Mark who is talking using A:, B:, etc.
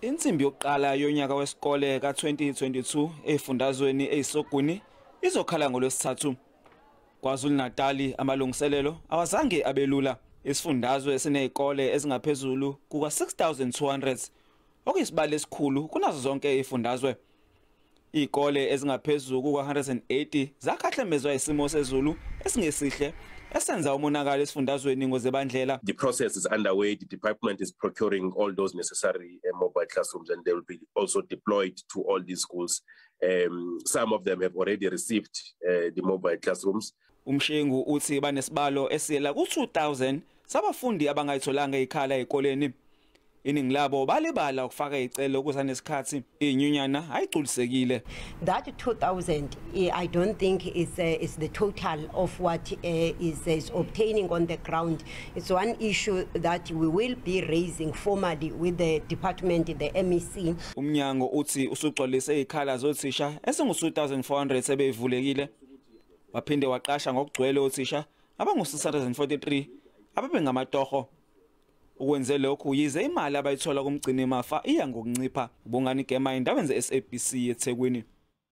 A: Insimbi yokuqala yonyaka wesikole ka-2022 efundazweni eyisoguni izokhala ngolwesithathu. KwaZulu-Natal amalungiselelo awazange abelula. Isifundazwe esinezikole ezingaphezulu kuka-6200 okuyisibalo esikhulu kunazo zonke izifundazwe. Izikole ezingaphezulu kuka-180 zakhahlemezwa isimo sezulu esingesihle esenza umonakalo esifundazweni ngozibandlela.
B: The process is underway. The department is procuring all those necessary mobile classrooms, and they will be also deployed to all these schools. Some of them have already received the mobile classrooms.
A: Umshengu uthi banesibalo esiyela ku-2000 sabafundi abangayitholanga ikhala ezikoleni. Iningi labo balibala ukufaka izicelo kusanesikhathi. Inyunyana ayigculisekile.
C: That 2000, I don't think is the total of what is obtaining on the ground. It's one issue that we will be raising formally with the department, the MEC.
A: Umnyango uthi usugcwalise izikhala zothisha esingu-2400 sebevulekile. Waphinde waqasha ngokugcwele othisha abangu-643 ababengamatoho. Ukwenze lokhu yize imali abayithola kumgcini mafa iya ngokuncipha. Bongani Gema, indaba ze-SABC eThekwini.